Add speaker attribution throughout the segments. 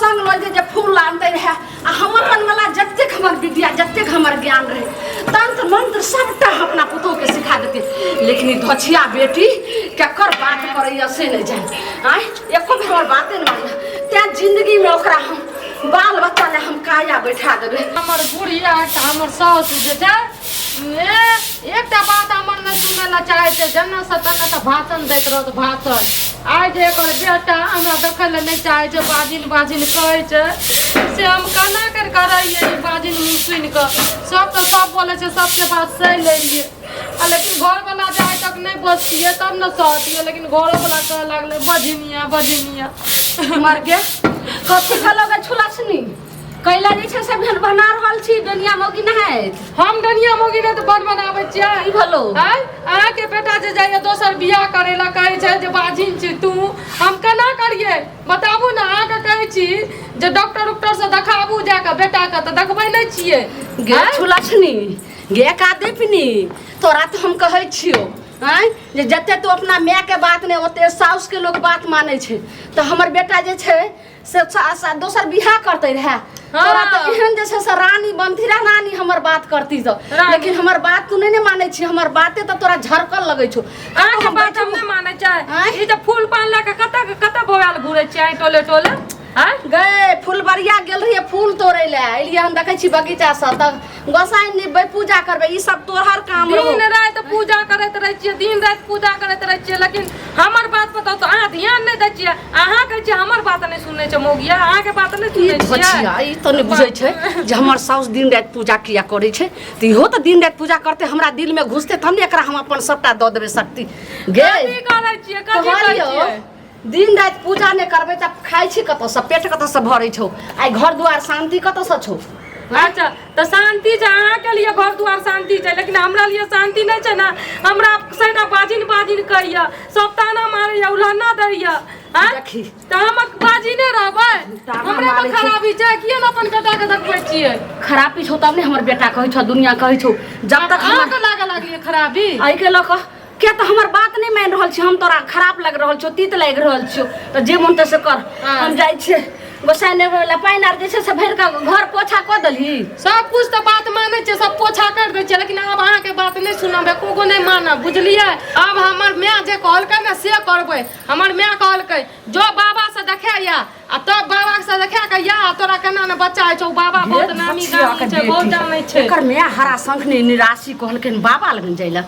Speaker 1: संग लऽ जे जे फूल आनते रहए आ हम अपन वाला जतेक हमर विद्या जतेक हमर ज्ञान रहे तंत्र मंत्र सबटा हम अपना पुतोहके सिखा देती लेकिन ई धोछिया बेटी केकर बात करैया से नहि जानि आँय एको बेर हमर बाते नहि मानैया तेँ जिंदगीमे ओकरा हम बाल बच्चा लए हम काया बैठा देबै। हमर
Speaker 2: बुढ़िया एकटा हमर साउस जे छै ए एकटा बात हमर नहि सुनै लए चाहै छै, जन्ने से तन्ने तऽ भाषण दैत रहत भाषण। आइ जे एकर बेटा हमरा देखै लए नहि चाहै छै, बाजिन बाजिन कहै छै, से हम केना करि कऽ रहियै ई बाजिन मुँह सुनि कऽ। सब तऽ सब बोलै छै, सबके बात सहि लेलियै, आ लेकिन घरवला जे आइ तक नहि बजतियै तब ने सहतियै, लेकिन घरोवला कहऽ लागलै बजिनिया बजिनिया।
Speaker 1: मर गे, कथी खेलो गे छुलछनी? कैला जे छै से भेल बना रहल छी डनिया मौगी नहाइत।
Speaker 2: हम डनिया मौगी नहि तऽ बड़ बनाबै छियै।
Speaker 1: की भेलो?
Speaker 2: आँय, अहाँके बेटा जे जाइए दोसर बियाह करै लए कहै छै जे बाजिन छी तू, हम केना करियै बताबू ने? अहाँके कहै छी जे डॉक्टर उक्टरसँ देखाबू जाकऽ बेटाके, तऽ देखबै नहि छियै।
Speaker 1: गे
Speaker 2: आँय?
Speaker 1: छुलछनी गे कादिपनी, तोरा तऽ हम कहै छियौ आँय जे जते तू अपना मायके बात नहि ओते साउसके लोक बात मानै छै, तऽ हमर बेटा जे छै से दोसर बियाह करते रहे, तोरा तऽ एहन जे छै से रानी बनती रहे, रानी हमर बात करती तऽ,
Speaker 2: रानी।
Speaker 1: लेकिन हमर बात तू नहि ने मानै छी, हमर बाते तऽ तोरा झरकल लगै छौ।
Speaker 2: अहाँके
Speaker 1: हम
Speaker 2: बात हम
Speaker 1: बैठू।
Speaker 2: नहि मानै छै।
Speaker 1: आँय?
Speaker 2: ई जे फूल पान लए कऽ कतऽ कतऽ बौआल घुरै छियै टोले टोले? आँय?
Speaker 1: गए फुलबरिया गेल रहियै फूल तोड़ै लए, एलियै हम देखै छी बगीचा से, तऽ गोसाई निपबै पूजा करबै ई सब तोहर काम रहो।
Speaker 2: दिन राति पूजा करैत रहै छियै, दिन राति पूजा करैत रहै छियै, लेकिन हमर बात बताउ तऽ अहाँ ध्यान नहि दै छियै। अहाँ कहै छियै हमर बात नहि सुनै छै मौगिया, अहाँके बात नहि
Speaker 1: ई
Speaker 2: सुनै छियै।
Speaker 1: धोछिया ई तऽ नहि बुझै छै जे हमर साउस दिन राति पूजा किया करै छै, तऽ इहो तऽ दिन राति पूजा करतै, हमरा दिलमे घुसतै तब ने एकरा हम अपन सबटा दऽ देबै शक्ति। गे
Speaker 2: कथी करै छियै, कथी करै
Speaker 1: कहलियौ
Speaker 2: छियै?
Speaker 1: दिन राति पूजा नहि करबै तऽ खाइ छी कतऽसँ, पेट कतऽसँ भरै छौ, आइ घर दुआर शान्ति कतऽसँ छौ?
Speaker 2: अच्छा तऽ शान्ति छै अहाँके लिए, घर दुआर शान्ति छै, लेकिन हमरा लिए शान्ति नहि छै ने। हमरा सैटा बाजिन बाजिन कहैया, सब ताना मारैया, उल्हना दैया। आँय?
Speaker 1: देखी।
Speaker 2: तऽ हम बाजिने रहबै?
Speaker 1: ताना
Speaker 2: हमरे
Speaker 1: मारै
Speaker 2: मे
Speaker 1: छै।
Speaker 2: खराबी छै, किए ने अपन बेटाके देखबै छियै?
Speaker 1: खराबी छौ तब ने हमर बेटा कहै छौ, दुनिया कहै छौ, जब तक हमर
Speaker 2: अहाँके लागऽ लागलियै खराबी
Speaker 1: एहिके लऽ कऽ किया तऽ हमर बात नहि मानि रहल छी, हम तोरा खराब लागि रहल छौ, तीत लागि रहल छियौ, तऽ जे मोन तऽ से कर।
Speaker 2: हाँ।
Speaker 1: हम जाइ छियै गोसाइ नेबै लए, पानि आर जे छै से भरि कऽ घर पोछा कऽ देलही?
Speaker 2: सब कुछ तऽ बात मानै छियै, सब पोछा कर दै छियै, लेकिन आब अहाँके बात नहि सुनब, एको गो नहि मानब, बुझलियै? आब हमर माय जे कहलकै ने से करबै। हमर माय कहलकै जो बाबा से देखाय, आ तब बाबा से देखा के या तोरा केना ने बच्चा होइ छौ, बाबा बहुत नामी गामी छै, बहुत जानै छै।
Speaker 1: एकर माय हरा शंख ने निराशी कहलखिन बाबा लगन जाइ लए,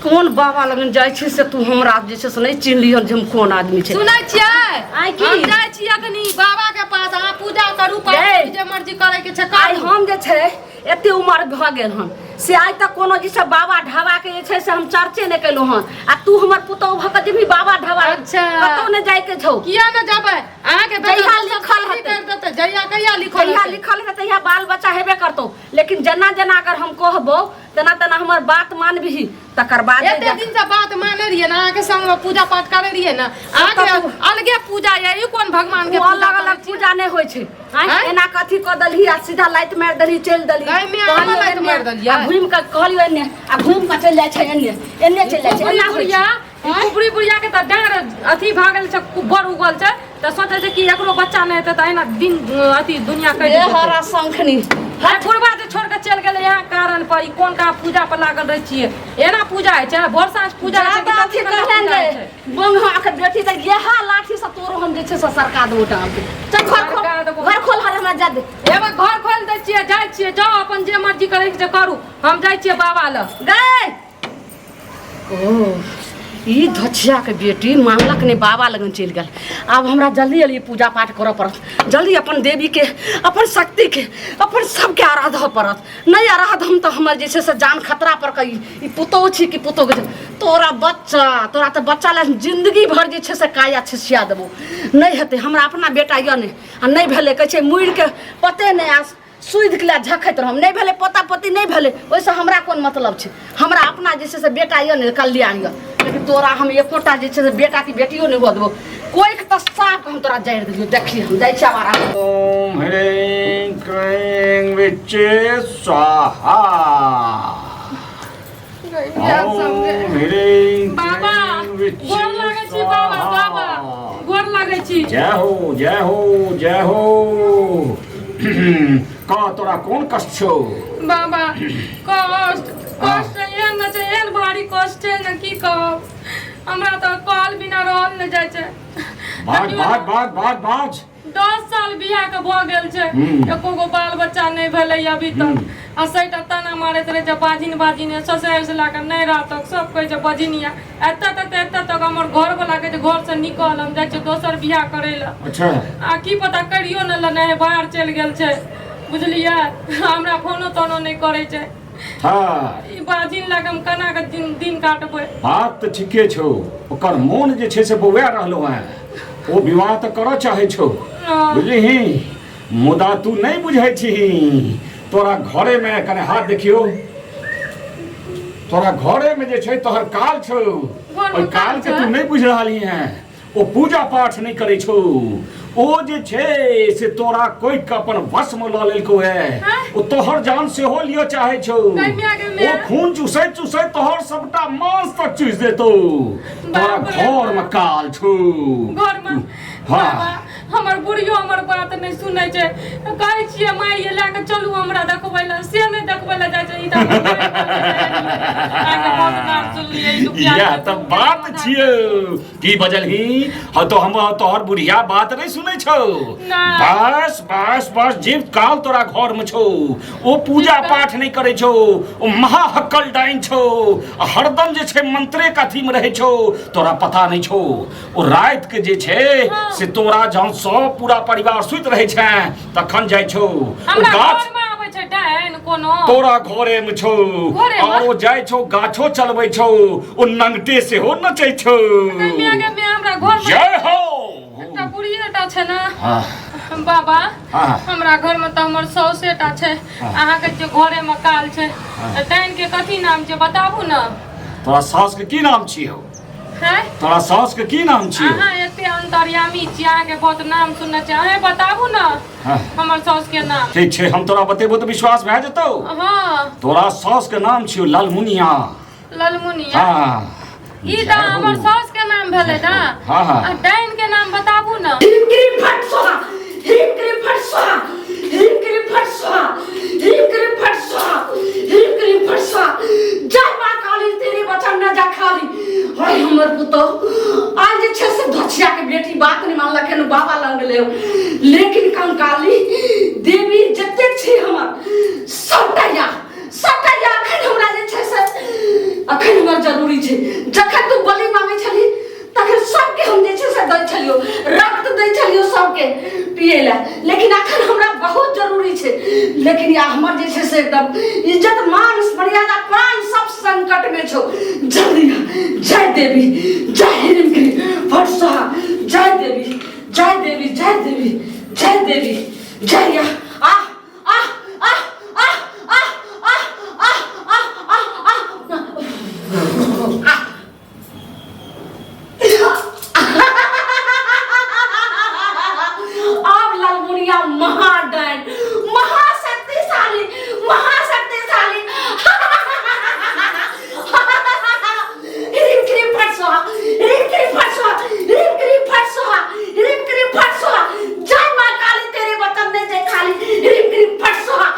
Speaker 1: कोन बाबा लगन जाइ छै से तू हमरा जे छै से नहि चिन्हलिहन जे हम कोन आदमी छै।
Speaker 2: सुनै छियै?
Speaker 1: आइ की?
Speaker 2: हम जाइ छी अखनी बाबा के पास, अहाँ पूजा करू, पाठ
Speaker 1: गै।
Speaker 2: करू, जे मर्जी करे के छै
Speaker 1: आइ
Speaker 2: करू।
Speaker 1: हम जे छै एते उमर भऽ गेल हन से आइ तक कोनो जे छै बाबा ढाबा के जे छै से हम चर्चे नहि केलहुँ हन, आ तू हमर पुतहु भऽ कऽ जेबही बाबा ढाबा?
Speaker 2: अच्छा।
Speaker 1: कतौ नहि जाइके छौ।
Speaker 2: किया ने जेबै? अहाँके बेटा
Speaker 1: जहिया
Speaker 2: दोसर
Speaker 1: लिखल
Speaker 2: शादी
Speaker 1: हेतै।
Speaker 2: करि देतै, जहिया कहिया लिखल
Speaker 1: जहिया
Speaker 2: हेतै?
Speaker 1: लिखल हेतै तहिया बाल बच्चा हेबे करतौ, लेकिन जेना जेना अगर हम कहबौ तेना तेना हमर बात मानबही तकर बाद।
Speaker 2: एते दिन से बात माने रहियै ने, अहाँके संग में पूजा पाठ करे रहियै ने, अहाँके
Speaker 1: तब
Speaker 2: अलगे पूजा ये, ई कोन भगवान के
Speaker 1: ओ
Speaker 2: पूजा
Speaker 1: अलग
Speaker 2: करै
Speaker 1: अलग
Speaker 2: छियै?
Speaker 1: पूजा नहि होइ छै। आँय,
Speaker 2: आँय?
Speaker 1: एना कथी कऽ देलही आ सीधा लाइट मारि देलही चलि देलही।
Speaker 2: गाय में
Speaker 1: कहलियौ
Speaker 2: अहाँ लाइट
Speaker 1: एन्ने,
Speaker 2: मारि देलियै?
Speaker 1: आ घुमि कऽ कहलियौ एन्ने आ घुमि कऽ चलि जाइ छै एन्ने एन्ने चलि जाइ छै,
Speaker 2: कुबरी
Speaker 1: एना होइ
Speaker 2: बुढ़िया
Speaker 1: छै।
Speaker 2: ई कुबरी बुढ़िया के तऽ डाँर अथी भऽ गेल छै, बड़ उगल छै, तऽ सोचै छै कि एकरो बच्चा नहि हेतै तऽ एहिना दिन अथी दुनिया कटि
Speaker 1: ए
Speaker 2: जेतै।
Speaker 1: हरा शंखनी।
Speaker 2: आ बुढ़बा जे छोड़ के चलि गेलै यहाँ कारण पर, ई कोन कहाँ पूजा पर लागल रहै छियै? एना पूजा होइ छै? भोर साँझ पूजा होइ छै कि
Speaker 1: जादा अथी
Speaker 2: कथी केना
Speaker 1: कहलनि
Speaker 2: पूजा होइ
Speaker 1: जे
Speaker 2: छै?
Speaker 1: बंगहा के बेटी तऽ इएह लाठी से तोरो हम जे छै से सरका देबो टांग के। चल घर खोल,
Speaker 2: सरका देबो।
Speaker 1: घर खोल, हर हमरा जा दे।
Speaker 2: एगो घर खोलि दै छियै, जाइ छियै, जाउ अपन जे मर्जी करै के छै करू, हम जाइ छियै बाबा लग।
Speaker 1: गै ओ ई धछियाके बेटी मांगलक नहि, बाबा लगन चलि गेल। आब हमरा जल्दी जल्दी पूजा पाठ करऽ पड़त, जल्दी अपन देवीके, अपन शक्तिके, अपन सबके आराधऽ पड़त। नहि आराधम तऽ हमर जे छै से जान खतरा पर। कही ई पुतोहु छी कि पुतोहु के तोरा बच्चा, तोरा तऽ बच्चा लए जिन्दगी भरि जे छै से काया छिछिया देबो। नहि हेतै, हमरा अपना बेटा यऽ नहि आ नहि भेलै, कहै छै मुड़िके पते नहि आ सुधि लए झखैत रहम। नहि भेलै पोता पोती नहि भेलै, ओहिसँ हमरा कोन मतलब छै? हमरा अपना जे छै से बेटा यऽ ने कल्याण यऽ, लेकिन तोरा हम एकोटा जे छै से बेटा की बेटियो नहि हुअ देबो। कोइके तऽ साफ हम तोरा जड़ि देलियौ। देखी हम जाइ छी आब आराम।
Speaker 3: ओम ह्रीं क्रीं विच्चे स्वाहा। ओम ह्रीं
Speaker 2: बाबा
Speaker 3: क्रीं विच्चे
Speaker 2: गोर लागै छी बाबा, बाबा
Speaker 3: स्वाहा।
Speaker 2: गोर लागै छी।
Speaker 3: जय हो, जय हो, जय हो। कह, तोरा कोन कष्ट छौ?
Speaker 2: बाबा, कष्ट कष्ट एहन ने छै, एहन भारी कष्ट छै ने, की कहब, हमरा तऽ कहल बिना रहल नहि जाइ छै।
Speaker 3: बाज।
Speaker 2: देखियौ।
Speaker 3: बाज, बाज, बाज, बाज।
Speaker 2: 10 साल बियाह के भऽ गेल छै, एको गो बाल बच्चा नहि भेलै अभी तक। आ सैटा ताना मारैत रहै छै, बाजिन बाजिन, ससुरारि से लए कऽ नहि रहतक, सब कहै छै बजिनिया। एतऽ तक तऽ एतऽ तक हमर घर वाला कहै छै, घर से निकल, हम जाइ छियै दोसर बियाह करै लए। आ की पता करियो ने लेने है, बाहर चलि गेल छै, बुझलियै? हमरा फोनो तोनो नहि करै छै। ई बाजिन लए कऽ हम केना कऽ दिन दिन काटबै?
Speaker 3: बात तऽ ठीके छौ। ओकर मोन जे छै से बौआ रहलो हैं, ओ विवाह तऽ करऽ चाहै छौ। बुझलिही? मुदा तू नहि बुझै छिही। तोरा घरेमे, कने हाथ देखियौ, तोरा घरेमे जे छै तोहर काल छौ।
Speaker 2: घरमे
Speaker 3: ओहि काल के
Speaker 2: काल
Speaker 3: तू
Speaker 2: छै?
Speaker 3: नहि बुझि रहलही हैं। ओ पूजा पाठ नहि करै छौ। ओ जे छै से तोरा कोइ के अपन वशमे लऽ लेलकौ है। ओ तोहर जान सेहो लिअ चाहै छौ।
Speaker 2: गै माय, गै माय।
Speaker 3: ओ खून चूसैत चूसैत तोहर सबटा मांस तक चूस देतौ। तोरा
Speaker 2: बाप रे
Speaker 3: घरमे
Speaker 2: बाप।
Speaker 3: काल छौ।
Speaker 2: घरमे?
Speaker 3: हाँ।
Speaker 2: बाबा, हमर बुढ़ियो हमर बात नहि सुनै छै। कहै छियै, माय ये, लए कऽ चलू हमरा देखबै लए, से नहि देखबै लए जाइ छै। ई तऽ हमर अहाँके बहुत नाम सुनलियै, ई दुखिया
Speaker 3: इएह
Speaker 2: छै,
Speaker 3: तऽ बात छियौ। की बजलही? हँ, तो हम तोहर बुढ़िया बात नहि सुनै छौ।
Speaker 2: नहि।
Speaker 3: बस बस बस, जे काल तोरा घर में छौ, ओ पूजा पाठ नहि करै छौ। ओ महाहक्कल डाइन छौ आ हरदम जे छै मंत्रे के अथी में रहै छौ। तोरा पता नहि छौ, ओ राति के जे छै से तोरा जहन सब पूरा परिवार सुति रहै छै तखन जाइ छौ ओ
Speaker 2: हमरा
Speaker 3: गाछ।
Speaker 2: घरमे आबै छै डाइन कोनो?
Speaker 3: तोरा घरे में छौ।
Speaker 2: घरेमे?
Speaker 3: और ओ जाइ छौ, गाछो चलबै छौ, ओ नंगटे सेहो नचै छौ।
Speaker 2: गै माय, गै माय, हमरा घरमे
Speaker 3: जय हो।
Speaker 2: एकटा बुढ़िएटा छै ने। बाबा, हमरा घरमे तऽ हमर साउसेटा छै। अहाँके जे घरेमे काल छै, तऽ डाइन के कथी नाम छै, बताबू ने।
Speaker 3: तोरा सास के की नाम छियौ?
Speaker 2: हैं?
Speaker 3: तोरा सास के की नाम छियौ?
Speaker 2: अहाँ एते अंतर्यामी छी, अहाँके बहुत नाम सुनने छी, अहें बताबू ने। हमर साउस के नाम।
Speaker 3: ठीक छै, हम तोरा बतेबो तऽ विश्वास भए जेतौ।
Speaker 2: हँ।
Speaker 3: तोरा सास के नाम छियौ लालमुनिया।
Speaker 2: ललमुनिया?
Speaker 3: हाँ।
Speaker 2: ई तऽ हमर साउस के नाम भेलै ने।
Speaker 3: हाँ, हाँ।
Speaker 2: आ डाइन के नाम बताबू ने।
Speaker 1: ह्रीं क्रीं फट स्वाहा, ह्रीं क्रीं फट स्वाहा, ह्रीं क्रीं फट स्वाहा, ह्रीं क्रीं फट स्वाहा, ह्रीं क्रीं फट स्वाहा। जय माँ काली, तेरे वचन न जा खाली। हाय हमर पुतोह, आज जे छै से धछिया के बेटी बात नहि मानलक हन, बाबा लग गेलै। लेकिन कंकाली देवी जतेक छै हमर सबटा या सबटा या अखन हमरा जे छै से अखन हमर जरूरी छै। जखन तू बलि मांगै छली तखन सबके हम जे छै से दै छलियो, रक्त दै छलियो सबके पिए लए, लेकिन अखन हमरा बहुत जरूरी छै। लेकिन या हमर जे छै से एकदम इज्जत, मान, मर्यादा, प्राण सब संकट में छौ। जल्दी आ। जय देवी, जय हिरिम के फट स्वाहा। जय देवी, जय देवी, जय देवी, जय देवी, जय या आ आ आ आ आ आ आ आ आ आ आ। अब लालमुनिया महाडाइन, महाशक्तिशाली, महाशक्तिशाली। ह्रीं क्रीं फट स्वाहा, ह्रीं क्रीं फट स्वाहा, ह्रीं क्रीं फट स्वाहा, ह्रीं क्रीं फट स्वाहा। जय माँ काली, तेरे वचन नहीं जाए खाली। ह्रीं क्रीं फट स्वाहा।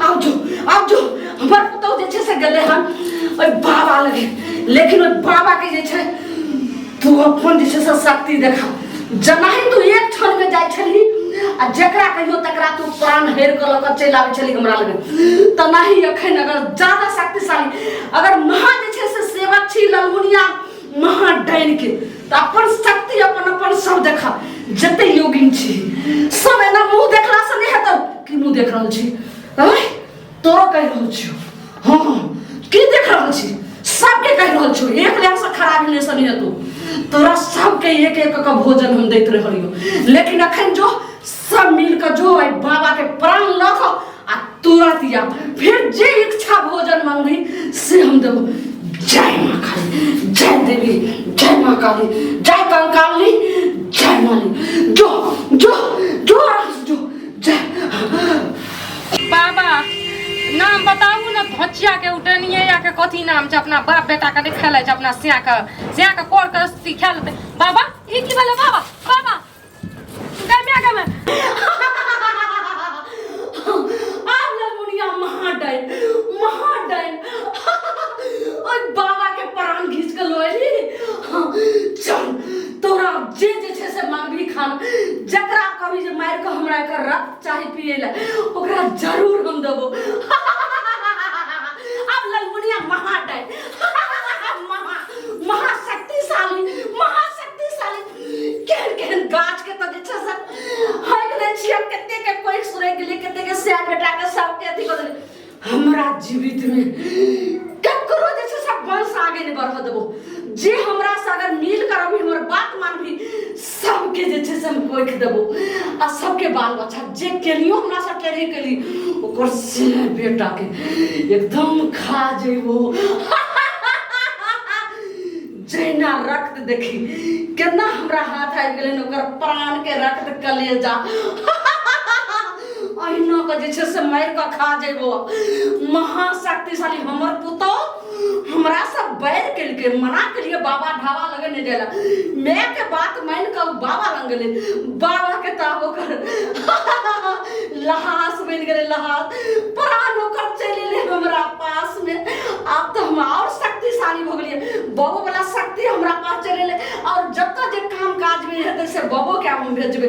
Speaker 1: आब जो, आब जो, हमर पुतहु जे छै से गेलै हन ओहि बाबा लगे, लेकिन ओहि बाबा के जे छै तू अपन जे छै से शक्ति देखा। जेनाहि तू एक क्षण में जाइ छलही आ जकरा कहियो तकरा तू प्राण हेर कऽ लऽ कऽ चलि आबै छलही हमरा लग, तेनाही एखन अगर ज्यादा शक्तिशाली, अगर महा जे छै से सेवक छी ललमुनिया महा डाइन के, तऽ अपन शक्ति अपन अपन सब देखा। जते योगिन छी सब, एना मुँह देखलासँ नहि हेतौ। की मुँह देख रहल छी? आँय, तोरो कहि रहल छियौ। हँ, की देख रहल छी? सबके कहि रहल छियौ, एक लाख से खराब रिलेशन हेतौ। तोरा सबके एक एक के भोजन हम दैत रहलियौ, लेकिन अखन जो सब मिल कऽ जो एहि बाबा के प्राण लऽ कऽ आ तुरंत या फिर जे इच्छा भोजन मांगबी से हम देबो। जय माँ काली, जय देवी, जय माँ काली, जय कंकाली, जय माली। जो जो जो जो, जय।
Speaker 2: बाबा, नाम बताबू ने। धचिया के उठनिये या के कथी नाम छै अपना बाप बेटा के नहि खेलै छै अपना सिया के सिया के कोर के रस्सी खा लेतै बाबा ई की भेलै बाबा बाबा गमे गमे
Speaker 1: आब ललमुनिया महाडाइन महाडाइन ओहि बाबा के प्राण घीच के लोली चल तोरा जे जे छै से मांगबी खान जकरा कभी जे मारि के हमरा एकर रक्त चाही पिए ले ओकरा जरूर हम देबो आब ललमुनिया महाडाइन महा महाशक्तिशाली महाशक्तिशाली केहन केहन गाछ के तऽ जे छै से हक दै छियै कते के कोइ सुनै गेलै कते के सैर बेटा के सबके अथी कऽ देलै हमरा जीवित में ककरो जे छै से वंश आगे नहि बढ़ऽ देबो जे हमरा से अगर मिल कर अभी हमर बात मानबी सबके जे छै से हम कोखि देबो आ सबके बाल बच्चा जे केलियो हमरा से टेढ़े केली ओकर से बेटा के एकदम खा जेबो जहिना रक्त देखी केना हमरा हाथ आबि गेलै ओकर प्राण के रक्त कलेजा अहिना के जे छै से मारि कऽ खा जेबो महाशक्तिशाली हमर पुतोह हमरा से बैर केलकै मना केलिए बाबा ढाबा लगे नहि जाय ला माय के बात मानि कऽ ओ बाबा लग गेलै बाबा के तऽ आब ओकर लहास बनि गेलै लहास प्राण ओकर चलि एलै हमरा पास में आब तऽ हम और शक्तिशाली भऽ गेलियै बबो वाला शक्ति हमरा पास चलि एलै और जतऽ जे काम काज भी हेतै से बबो के आब हम भेजबै।